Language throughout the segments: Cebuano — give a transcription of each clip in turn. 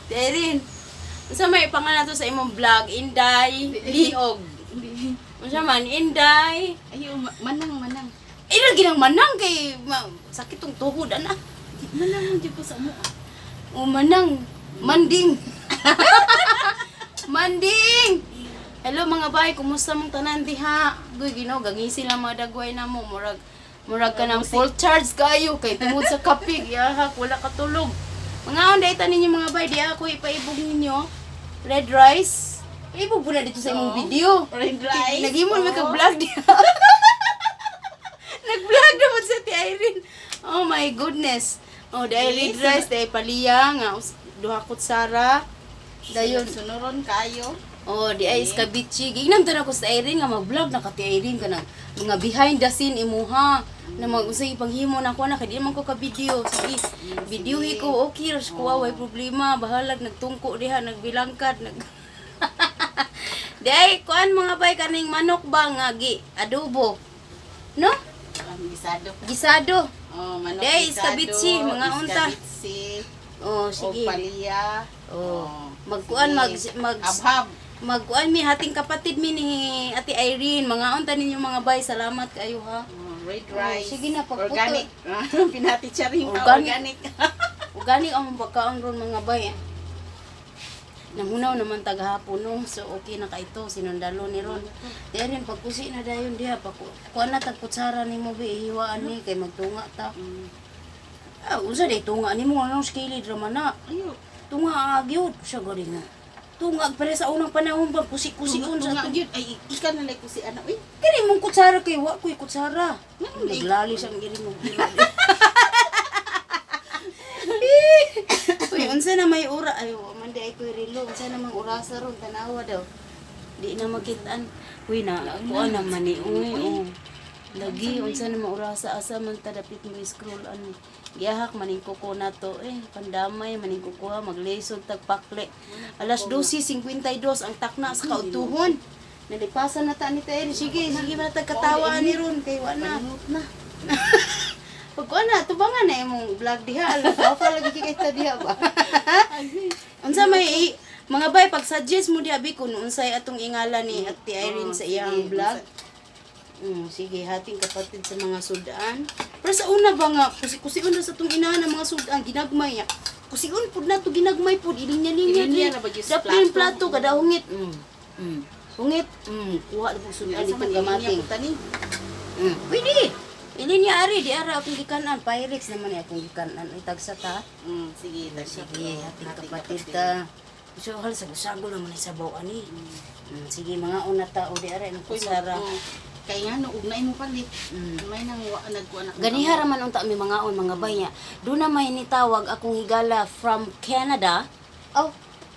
Derin, unsa may pangalan to sa imong vlog? Inday Liog. Unsa man Inday? Ay, manang, manang. Ay, lagi nang manang kay sakit tong tuhod ana. Manang di ko sa mo. O manang manding. Manding. Hello mga bay, kumusta mong tanan diha? Guy Ginoo, gangisi lang mga dagway na mo, murag murag ka ng full charge kayo kay tungod sa kape, giyahak wala katulog. Mga unday tanin ninyo mga bay, di ako ipaibog ninyo. Red rice. Paibog po na dito sa imong Oo. video. Red rice. Nagimon may Oo. ka-vlog diha. Nag-vlog naman sa ti Irene. Oh my goodness. Oh, dahil red rice, dahil paliya nga duha kutsara. Dayon. Sunuron kayo. Oh, di ay iskabichi. Gignam tan ako sa Irene nga mag-vlog na ka ti Irene kanang mga behind the scene imuha na mag usay ipanghimo na ako na kay di man ko ka video. Sige, videohi ko okay ra ko way problema. Bahalag nagtungko diha, nagbilangkad, nag Di ay kuan mga bay kaning manok ba nga gi adobo. No? Ang gisado. Gisado. Oh, manok Day, gisado. iskabitsi, mga unta. Iskabitsi. Oh, O sige. paliya. Oh. Magkuan mag mag Abhab. magkuan mi hating kapatid mi ni Ate Irene. Mga unta ninyo mga bay, salamat kayo ha. Oh, red Oh, rice. sige na, pagputo. Organic. Pinati-charing pa, Organic. organic. Organic ang pagkaon ron mga bay. Namunaw naman taghapon no. So okay na ka ito sinundalo ni ron. Di rin pagkusi na dayon diha pag kuan na tag kutsara nimo bi ihiwaan ni kay magtunga ta. Ah, unsa day tunga nimo anong skilid ra man na. Ayo. Tunga gyud siya gari nga. Tunga pare sa unang panahon pa kusi-kusion sa Tunga atong gyud. Ay, ika na lang ko si ana. Uy, Kani mong kutsara kay wa ko'y kutsara. Ngano di? Naglali siyang iri mo. Uy, unsa na may ura ay wa man di ay ko'y relo. Unsa na mang orasa ron tanawa daw. Di na makitaan. Uy na, kuan naman ni uy. Oh. Lagi unsa na mang orasa asa man ta dapit mo scroll ano. Giyahak maning kuko na to eh pandamay maning kuko ha maglisod tag pakle. Alas 12:52 ang takna sa kautuhon. Nalipasan na ta ni Tael. Sige, sige man tag katawaan ni ron kay wa na. palimot na. Pag kuan na, tubangan na imong vlog diha. Alam ko pa lagi kay ta diha ba. Unsa may mga bay pag suggest mo diha bi kun unsay atong ingala ni Ate Irene Oh, sa iyang sige, vlog. Sige, hating kapatid sa mga sudan. Pero sa una ba nga, kusi-kusion na sa itong inahan ang mga sudan, ginagmay niya. Kusion pud na to ginagmay pud, ilinya-linya. Ilinya na ba gyud sa Daplin plato? plato, kada hungit. Hungit, kuha na pud sudan Asa itong man ilinya gamating. po tani? Pwede. Ilinya ari, di ara akong gikanan. Pyrex naman ni akong gikanan. Ay, tagsa ta. Sige, tagsa Sige, to. hating kapatid ta. So, hal, sago-sago naman ni sabaw ani. Sige, mga una tao di ara, imong Uy, kutsara. oh, kay nga no ugnay mo palit. May nang wa nagkuan ako. Ganiha ra man unta mi mga on mga bay niya. Doon na may nitawag akong higala from Canada. Oh,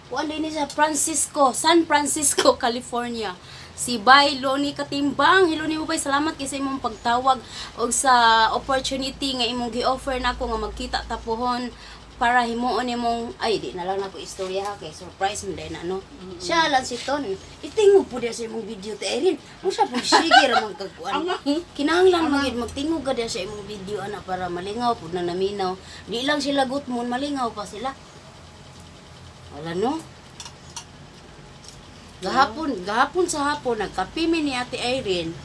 kuan din ni sa Francisco, San Francisco, California. Si Bay Loni Katimbang. Hello nimo Bay, salamat kay sa imong pagtawag og sa opportunity nga imong gi-offer nako nga magkita ta pohon para himuon nimong ay di na lang nako istorya ha kay surprise man dahil na no. Siya lang si Ton. Itingog po diya sa imong video te Erin. Unsa po sige ra man kagkuan. Kinahanglan man gyud magtingog ka diya sa imong video ana para malingaw pud na naminaw. Di lang sila gutmon, malingaw pa sila. Wala no. Gahapon, gahapon sa hapon nagkape mi ni Ate Irene.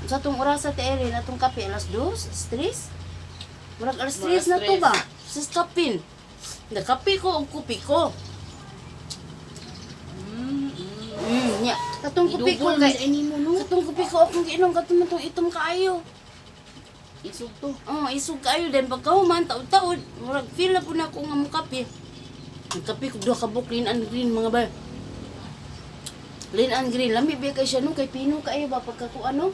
Sa tong oras Ate Irene atong kape alas 2, alas 3. Murag alas 3 na to ba? Sa kapin. Nagkape ko og kupi ko. Nya. Katong kupi ko Idugol man kay ini mo no. katong kupi ko akong giinom katong man tong itom kaayo. Isog to. Oh, isog kaayo then pagkahuman taud-taud murag feel na pud nako nga mokape. Nagkape ko duha ka buok lean and green mga bay. Lean and green lami ba kay siya no kay pino kaayo ba pagkakuan no?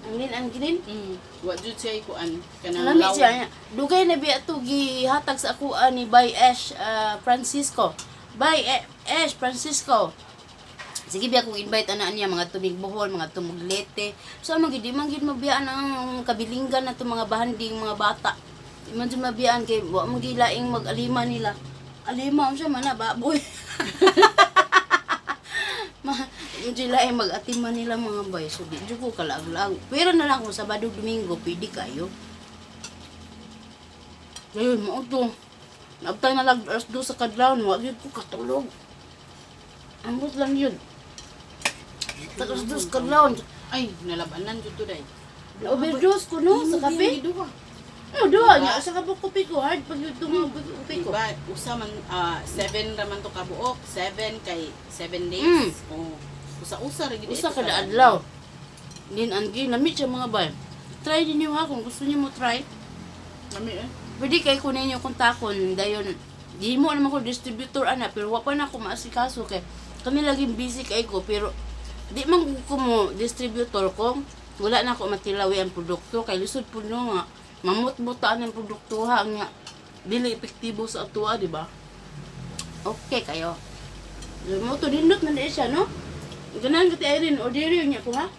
Ang lean and green. Wa jud siya kuan kanang Lami law. siya. Dugay na biya to gihatag sa ako ni Bay Ash Francisco. Bay Ash Francisco. Sige biya kung invite ana niya mga tumig Bohol, mga tumig Leyte. So man gid di man gid mabiyaan ang kabilinggan na mga bahanding mga bata. Di man jud mabiyaan kay wa man gid laing mag-alima nila. Alima unsa man na baboy. Ma, yung sila ay mag-atima nila mga bay. So, di jud ko kalaag-laag. Pero na lang kung Sabado, Domingo, pwede kayo. Ayun, mao to. Naabtay na lang alas 2 sa kadlawon, wa gyud ko katulog. Ambot lang yun. Tag alas 2 kadlawon. Ay, nalabanan jud to day. Overdose ko no sa kape. Duha. Oh, duha niya sa kabuok kape ko hard pag yun mga kape ko. Diba, usa man 7 ra man to kabuok, 7 kay 7 days. Oh. Usa-usa ra gid Usa ito kada sa adlaw. Din ang ginamit siya, mga bay. Try din niyo ha kung gusto niyo mo try. Lami eh. Pwede kay kunin niyo kung takon dayon di mo naman ko distributor ana, pero wa pa na ako maasikaso kay kami laging busy kay ko, pero di man ko mo distributor ko wala na ako matilawi ang produkto kay lisod pud no nga mamutbutaan ang produkto ha nga dili epektibo sa atoa, di ba? Okay kayo mo to, nindot man di siya no. Ganahan ka ti Irene, order niya ko ha.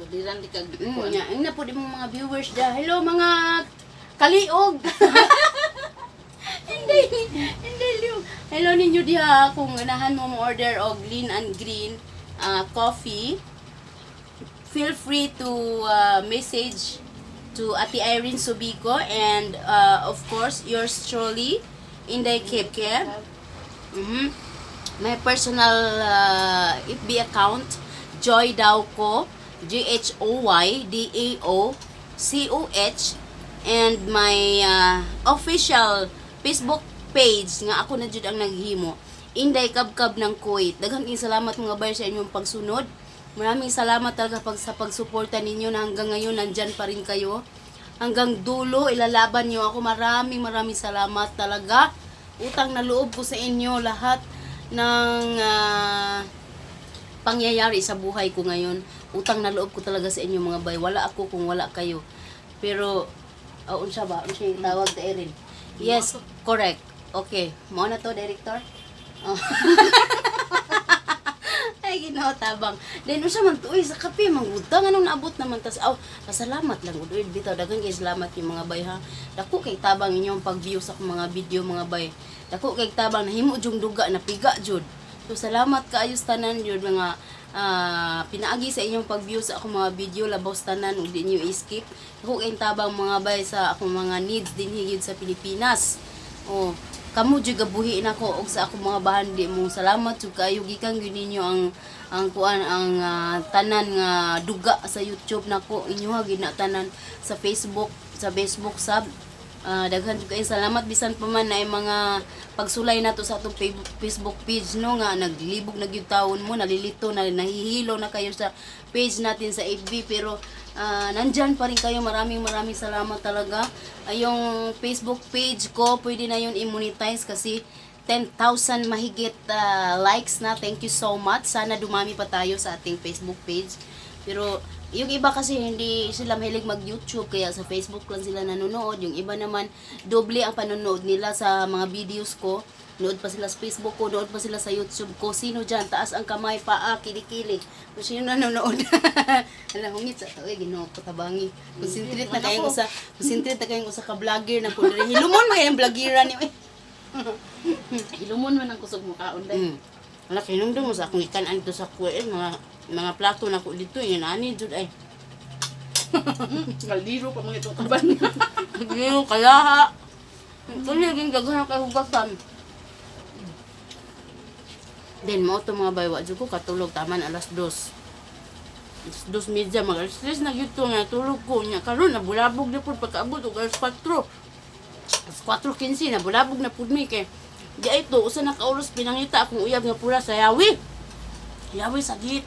Budiran di kag Nya, ang na po di mong mga viewers dya. Hello mga kaliog. Hindi, hindi liog. Hello ninyo diha kung ganahan mo mo order og Lean and Green coffee. Feel free to message to Ate Irene Subico and of course yours truly, Inday Kep. My personal FB account, Joy Dauco, JHOYDAOCOH, and my official Facebook page nga ako na jud ang naghimo, Inday Kabkab ng Kuwait. Daghang kayong salamat, mga bay, sa inyong pagsunod. Maraming salamat talaga sa pagsuporta ninyo na hanggang ngayon nandyan pa rin kayo. Hanggang dulo, ilalaban niyo ako. Maraming maraming salamat talaga. Utang na loob ko sa inyo lahat ng pangyayari sa buhay ko ngayon. Utang na loob ko talaga sa inyo, mga bay. Wala ako kung wala kayo. Pero, oh, unsa ba? Unsa yung tawag ta, Erin? Yes, correct. Okay. Mao na to, director? Oh. Ay, Ginoo, tabang. Then unsa man to uy sa kape manggudang anong naabot naman tas aw, pasalamat lang gud uy bitaw, daghan kay salamat yung mga bay ha. Dako kay tabang inyong pag-view sa akong mga video, mga bay. Dako kay tabang nahimo jung duga na piga jud. So salamat kaayo sa tanan jud mga pinaagi sa inyong pag-view sa akong mga video, labaw sa tanan ug di niyo i-skip. Dako kay tabang, mga bay, sa akong mga needs dinhi gyud sa Pilipinas. Oh, kamo jud gabuhi nako og sa akong mga bahandi mo. Salamat jud kaayo gikan gyud ninyo ang kuan ang tanan nga duga sa YouTube nako, inyo ha gyud na tanan sa Facebook sub. Daghan jud kaayo salamat bisan pa man na mga pagsulay nato sa atong Facebook page no nga naglibog na gyud tawon mo, nalilito na, nahihilo na kayo sa page natin sa FB, pero nandyan pa rin kayo. Maraming maraming salamat talaga. Ay, yung Facebook page ko, pwede na yun i-monetize kasi 10,000 mahigit likes na. Thank you so much. Sana dumami pa tayo sa ating Facebook page. Pero yung iba kasi hindi sila mahilig mag-YouTube kaya sa Facebook lang sila nanonood. Yung iba naman doble ang panonood nila sa mga videos ko. Nood pa sila sa Facebook ko, nood pa sila sa YouTube ko. Sino dyan? Taas ang kamay, paa, kilikili. Kung sino nanonood. Ala, hungit sa uy, Ginoo ko tabangi. Concentrate na kayong usa ka vlogger na po diri. Hilumon man kayong vloggeran ni. Uy. Hilumon man ang kusog mo kaon day. Ala, kinumdum mo sa akong ikan dito sa kuwe, eh, mga plato na ko dito, yun ani jud ay. Kaldiro pa mga itong kaban. Ginoo kalaha. Tuloy ging daghan kay hugasan. Then mo to, mga baywa, jud ko katulog taman alas 2. Alas 2:30, mag alas 3 na gyud to nga tulog ko nya. Karon nabulabog na pud pagkaabot og alas 4. Alas 4:15 nabulabog na pud mi kay di ay to usa na ka oras pinangita akong uyab nga pula sa yawi. Yawi sa git.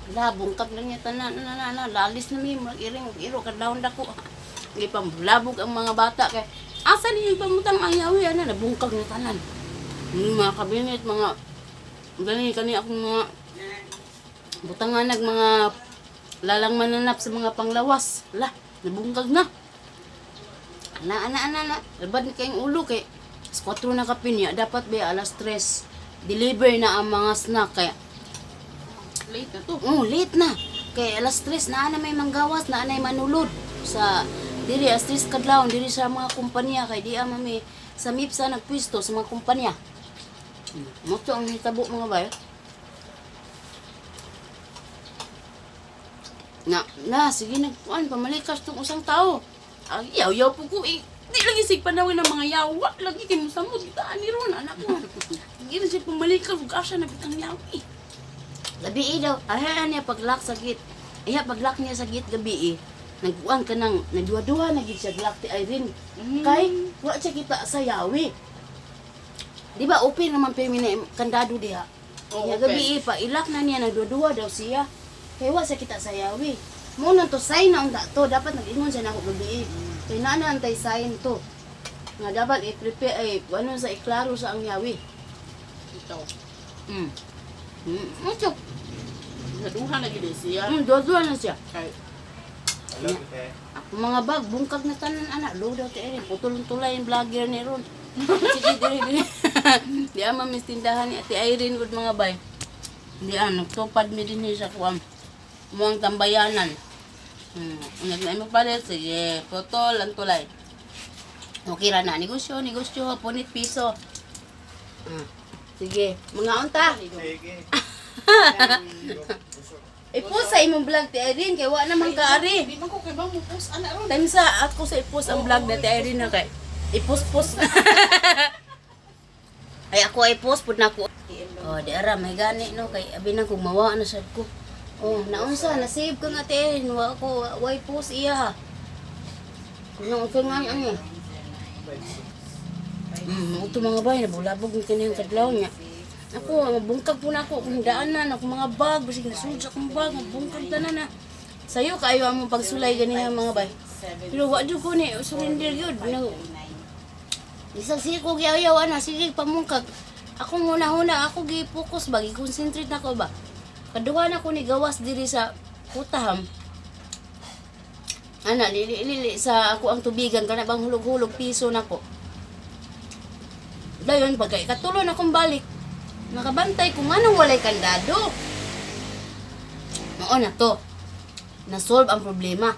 Wala, bungkag lang niya tanan, na, na, na, lalis na mi, murag iring, iro, kadlawon dako. Hindi pa bulabog ang mga bata kay asa ninyo pamutang ang yawi, ana, nabungkag na tanan. Yung mga kabinet, mga, gani, kani akong mga, butangan nag mga lalang mananap sa mga panglawas. Ala, nabungkag na. Ana, ana, ana, ana. Labad ni kayong ulo kay alas 4 na kapin niya. Dapat ba alas 3 deliver na ang mga snack kaya Late na to. Oh, late na. Kay alas 3 na na may manggawas, na anay manulod sa diri alas 3 kadlawon diri sa mga kumpanya kay di ama mi sa MIPSA nagpwesto sa mga kumpanya. Mo to ang hitabo, mga bay. Na, na sige nagkuan pamalikas tong usang tao. Ay, yaw yaw po ko eh. Di lagi sig panawin ng mga yawa. Lagi kay musamod kita ani ron anak ko. Hindi na siya pumalik ug asa na bitang yawi. Gabi eh daw, ay niya paglock sa gate. Iya paglock niya sa gate gabi eh. Nagkuan ka nang nagduha-duha na gid siya glock ti Irene. Kay wa siya kita sa yawi. Di ba open naman pirmi na kandado diha. Oo, Niya open. gabi eh, pa ilak na niya nagduha-duha daw siya. Kay wa siya kita sa yawi. Mo nang to sign na unta to, dapat nag-ingon siya nako gabi eh. Kay naa na antay sign to. Nga dapat i-prepare ay ano sa iklaro sa ang yawi. Ito. Mucho. Naduha na gid siya. Duha-duha na siya. Kay Hello, te. Ako mga bag, bungkag na tanan anak. Lo daw ti Erin, putol tulay yung vlogger ni Ron. Sige, diri, diri. Di ama mis tindahan ni Ate Irene gud mga bay. Di an, nagtupad mi din sa kuam. Muang tambayanan. Nag mo palit, sige, putol ang tulay. Okay ra na, negosyo, negosyo, punit piso. Sige, mga unta. Sige. I-post sa imong vlog ti Irene kay wa naman ka ari. Di man ko kay bang mo post ana ron. Time sa ako sa i-post ang vlog na ti Irene na kay i-post-post. Ay ako ay post pud na ako. Oh, di ara may gani no kay abi na kung mawa na sad ko. Oh, naunsa na save ka nga ti Irene wa ako way post iya. Kuno okay nga ano. Uto mga bay nabulabog ni kaniyang kadlaw niya. Ako, mabungkag po na ako kung daanan, ako mga bag, basig nasud sa akong bag, mabungkag tanan na. Sayo kaayo among pagsulay ganiha mga bay. Pero wa jud ko ni surrender yun. No. Isang sige ko giayaw ana, sige pamungkag. Ako huna-huna, ako gi-focus ba, gi-concentrate na ko ba. Kaduha na ko ni gawas diri sa kutaham. Ana, lili lili sa ako ang tubigan kana bang hulog-hulog piso nako. Dayon pagka ikatulo na akong balik. Nakabantay ko nganong walay kandado. Mao na to. Na-solve ang problema.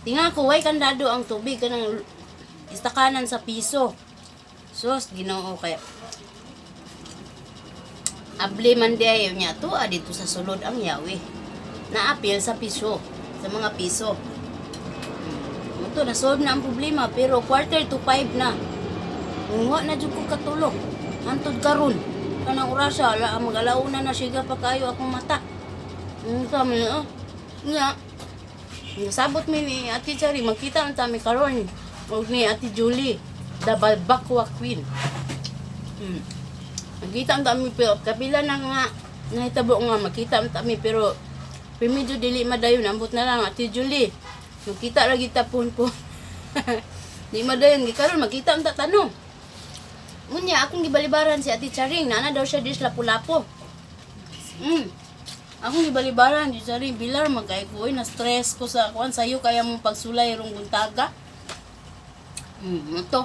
Tinga ko way kandado ang tubig kanang istakanan sa piso. Sus, Ginoo kaya. Abli man di ayo niya to dito sa sulod ang yawi. Naapil sa piso, sa mga piso. Ito, na-solve na ang problema pero 4:45 na. Wa na jud ko katulog. Hantod karon. Kanang orasa ala mag-alauna na siga pa kayo akong mata. Ang kami oh. Nga. Nasabot mi ni Ate Chari, magkita ang tami karon. Og ni Ate Julie, the Balbakwa Queen. Magkita ang tami pero kapila na nga nahitabo nga makita ang tami pero pero medyo dili madayon ambot na lang Ate Julie. Magkita ra kita pun po. Di madayon gikaron magkita ang tatanong. Unya akong gibalibaran si Ate Charing, nana daw siya dis lapu-lapo. Akong gibalibaran di Charing bilar magkay ko oy, na stress ko sa kuan sayo kaya mong pagsulay rong buntaga. Ito.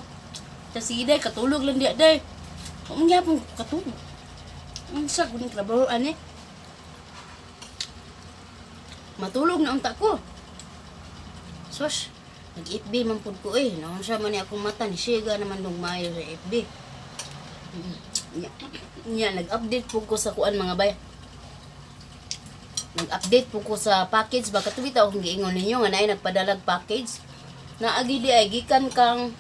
Ta sige day, katulog lang di day. Ang gyapon ko katulog. Unsa ko ning trabaho ani? Matulog na unta ko. Sus, nag-FB man pud ko eh. Naunsa man ni akong mata ni siga naman dong maayo sa FB. Nya, nya nag-update po ko sa kuan mga bay. Nag-update po ko sa package ba katuwit akong giingon ninyo nga naay nagpadalag package. Naagi di ay gikan kang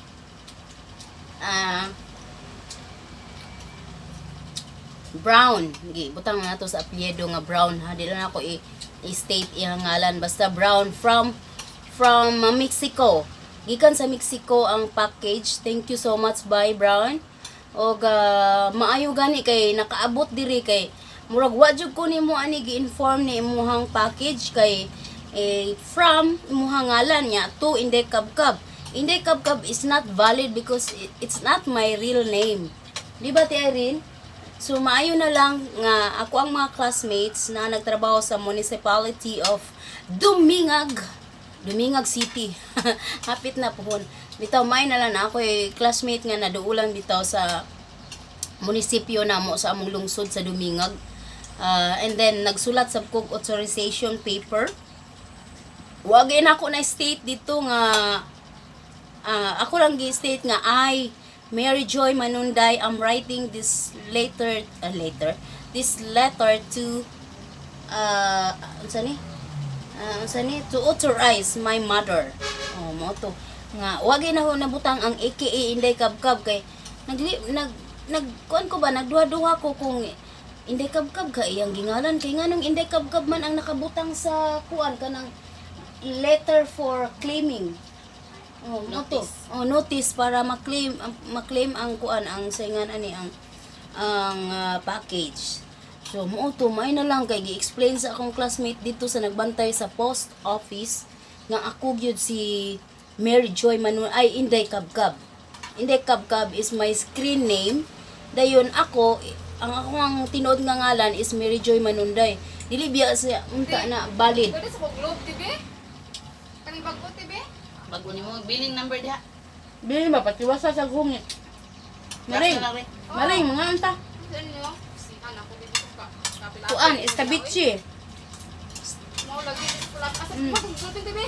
Brown. Gi butang na nato sa apelyido nga Brown ha. Di lang ako i-state iyang ngalan basta Brown from Mexico. Gikan sa Mexico ang package. Thank you so much, bye Brown. Og maayo gani kay nakaabot diri kay murag wa jud ko nimo ani gi-inform ni imuhang package kay eh, from imuhang ngalan niya to Inday Kabkab. Inday Kabkab is not valid because it's not my real name. Di ba, Ti Irene? So maayo na lang nga ako ang mga classmates na nagtrabaho sa municipality of Dumingag. Dumingag City. Hapit na pohon. Bitaw maayo na lang na ako eh, classmate nga naduulan bitaw sa munisipyo namo sa among lungsod sa Dumingag. And then nagsulat sa kog authorization paper. Wag na ako na state dito nga ako lang gi-state nga I Mary Joy Manunday am writing this later later this letter to unsa ni? Unsa ni to authorize my mother. Oh, mo to. Nga wagi na ho nabutang ang AKA Inday Kabkab kay nagli nag nag kuan ko ba, nagduha-duha ko kung Inday Kabkab ka iyang gingalan kay nganong Inday Kabkab man ang nakabutang sa kuan kanang letter for claiming. Oh, mo to. Notice. Oh, notice para ma-claim ang kuan, ang sayngan ani ang package. So mo to, may na lang kay gi-explain sa akong classmate dito sa nagbantay sa post office nga ako gyud si Mary Joy Manu ay Inday Kabkab. Inday Kabkab is my screen name. Dayon ako ang ako ang tinuod nga ngalan is Mary Joy Manunday. Dili biya sa unta na valid. Pwede sa kong Globe TV? Kaning bago TV? Bago nimo billing number diha. Dili ba patiwasa sa gungit. Maring, Last na lang, re. maring mga anta. Sa inyo? Sihan ako dito ka. Kapila. Kuan, estabiche. Mao lagi pula asa mm. Globe TV.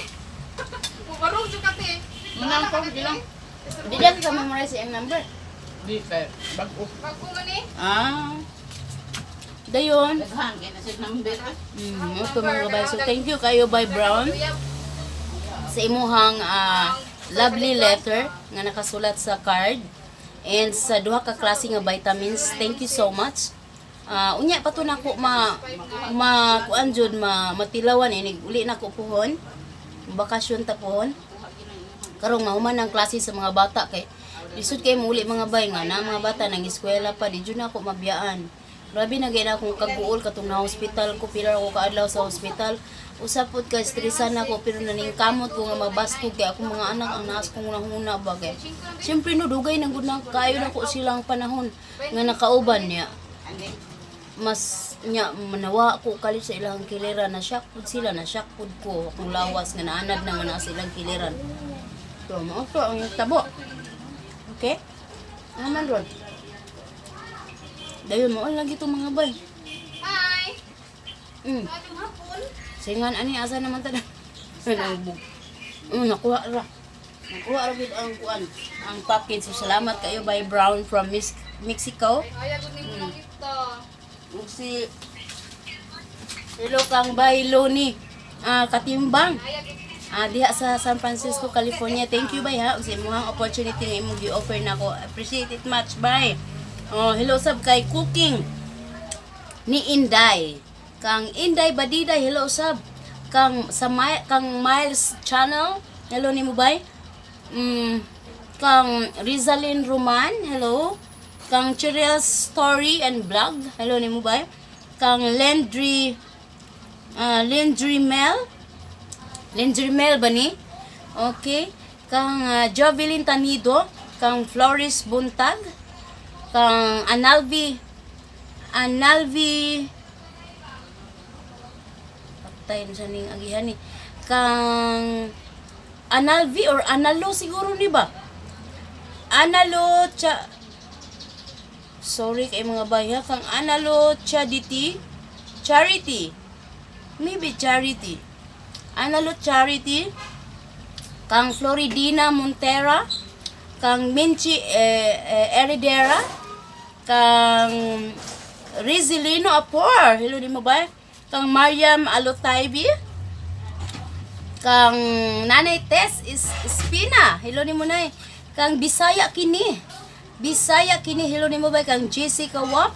Mubarog jud ka te. Manang ko, di lang. Di lang ka memorize ang number. Di kay bago. Bago man eh. Ah. Dayon. Daghan kay na sa number. Ah. Ito mga kabay. So thank you kayo by Brown sa imuhang lovely letter nga nakasulat sa card and sa duha ka klase nga vitamins. Thank you so much. Unya pa to nako ma ma kuan jud ma matilawan inig uli nako puhon. Bakasyon ta puhon. Karong mahuman ang klase sa mga bata kay lisod kay muli mga bay nga na mga bata nang eskwela pa di jud na ako mabiyaan. Grabe na gid akong kaguol katong na hospital ko, pila ako kaadlaw sa hospital. Usa pud ka stresan ako pero naningkamot ko nga mabaskog kay akong mga anak ang naas kong hunahuna ba kay. Siyempre no, dugay na gud na kayo na ko silang panahon nga nakauban niya. Mas nya manawa ko kalit sa ilang kiliran, na shock pud sila, na shock pud ko akong lawas nga naanad na nga naa sa ilang kiliran. So, mao to ang tabo. Okay? Ano man ron? Dayon mo lagi to mga bay. Hi. Anong hapon? Singan ani asa naman ta. Nang nakuha ra. Nakuha ra gid ang kuan, ang package. So, salamat kayo by Brown from Mexico. Ay, agad nimo nakita. Ug si Hello kang bay Loni Katimbang. Ay, agad Diha sa San Francisco, California. Thank you bay ha. Ug sa imong opportunity nga imong gi-offer nako. Appreciate it much bay. Oh, hello sab kay Cooking ni Inday. Kang Inday Badiday, hello sab. Kang sa kang Miles Channel, hello nimo bay. Kang Rizalyn Roman, hello. Kang Cheryl Story and Vlog, hello nimo bay. Kang Landry Mel, Landry Mel ba ni? Okay. Kang Jovelyn Tanido, kang Flores Buntag, kang Analvi Analvi patay na siya ning agihan ni kang Analvi or Analo siguro ni ba? Analo cha, sorry kay mga bayha, kang Analo Charity, Charity, maybe Charity, Analo Charity, kang Floridina Montera, kang Minchi Eridera, kang Rizalino Apor, hello di mo ba? Kang Mariam Alotaibi, kang Nanay Tess is Espina, hello ni mo nay. Kang Bisaya kini. Bisaya kini, hello ni mo ba? Kang Jessica Wap,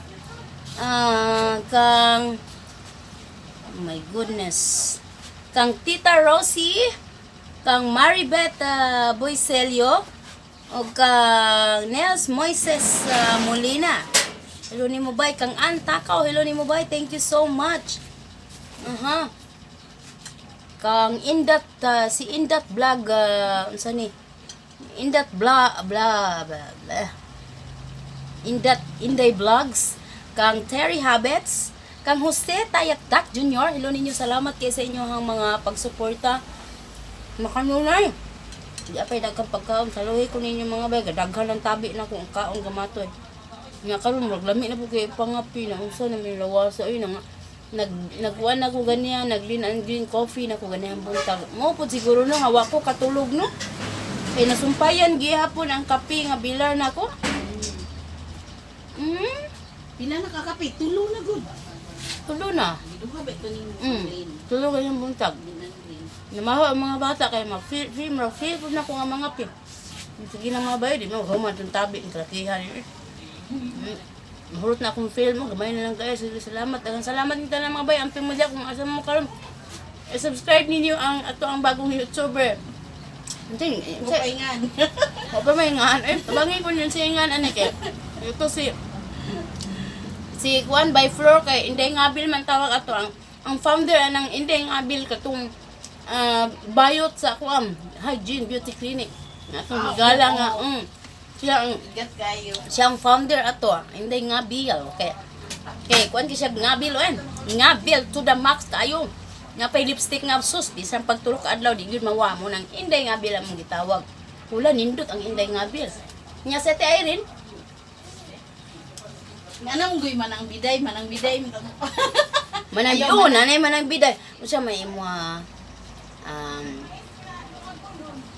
kang oh my goodness. Kang Tita Rosie, kang Maribeth Boiselio, o kang Nels Moises Molina. Hello ni mo bay, kang Ann Takaw, hello ni mo bay. Thank you so much. Aha. Kang Indat si Indat Vlog, unsa ni? Indat bla bla bla, bla. Indat Inday Vlogs, kang Terry Habets, kang Jose Tayaktak Jr. Hello ninyo, salamat kay sa inyong mga pagsuporta. Makanunay. Di apay daghan pagkaon, saluhi ko ninyo mga bay, daghan ang tabi na kung kaon gamatoy. Nga karon murag lami na po kay pangapi na unsa na may lawasa ay na nga nagkuan na ko ganiya, nag-lean and green coffee na ko ganiya buntag. Mo pud siguro no nga wa ko katulog no. Kay nasumpayan gihapon ang kape nga bilar nako. Pila na kakape? Tulo na gud. Tulo na. Giduha ba ito nimo green? Tulo kayong buntag. Di na green. Namaho ang mga bata kay ma feel feel ma feel pud na ko nga mga pil. Sige na mga bayo, di mo human tong tabi ang kalakihan. Mahurot na akong fail mo, gamay na lang kayo. Sige, salamat. Daghang salamat ni tanan mga bayo. Ang pimudya kung asa mo karon. I-subscribe ninyo ang ato ang bagong YouTuber. Hindi, Bukaingan. o pa may ngaan. Eh, tabangin ko yun si ngan ani kay. Ito si Juan by Floor kay Inday Ngabil man tawag ato ang founder anang Inday Ngabil katong bayot sa kuam Hygiene Beauty Clinic. Nga atong gala nga siya ang Igat kayo. siya ang founder ato Inday Ngabil. Okay. Kay kuan kay siya ngabil oen. Ngabil to the max kayo. Nga pay lipstick nga sus bisan pagtulo ka adlaw di gyud mawa mo nang Inday Ngabil ang mong gitawag. Hula nindot ang Inday Ngabil. Nya sa Ate Irene, Anong guy manang biday, manang biday. Manang Ayaw, oh, nanay manang biday. Unsa may imo ah,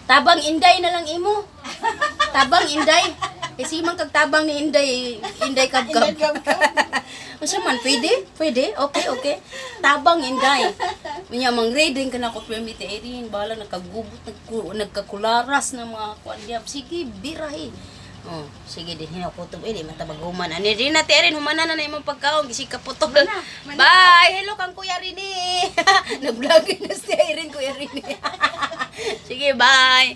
tabang Inday na lang imo. Tabang Inday. Kasi man kag tabang ni Inday, Inday kabkab. Inday kabkab. Unsa man pwede? Pwede? Okay. Tabang Inday. Unya mang reading ka na ko permit Irene, bahala nagkagubot, nagkakularas na mga kuan diya. Sige, birahe. Oh, sige din hinakutob eh, di matabag human. Ani rin na Irene, humana na na imong pagkaon, gisig ka putol. Bye. Hello kang Kuya Rini. Nag-vlog na si Irene, Kuya Rini. Sige, bye.